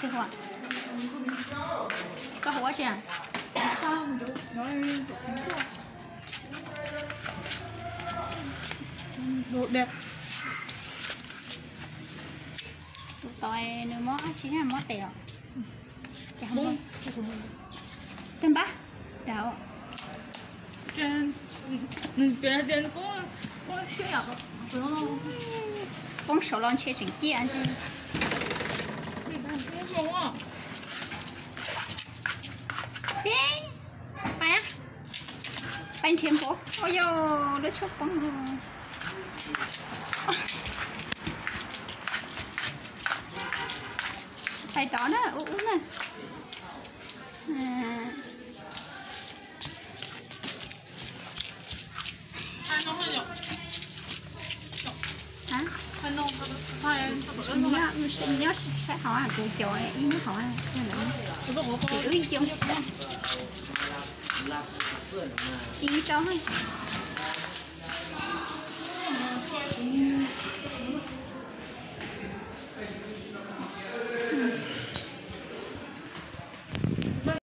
Koj hu ua tsi? Tus tod nws mob tsi, mob tes os. Twg npab? Dag. Poob saum los ntshe tseem ciaj. Teb, pais, pais nrhiav npua. Ua yog lub tshuaj poob. Pais tod na, ub ub na. Nyob saib hauv kuv cov ib nyob hauv, ces wb yoo ib rau.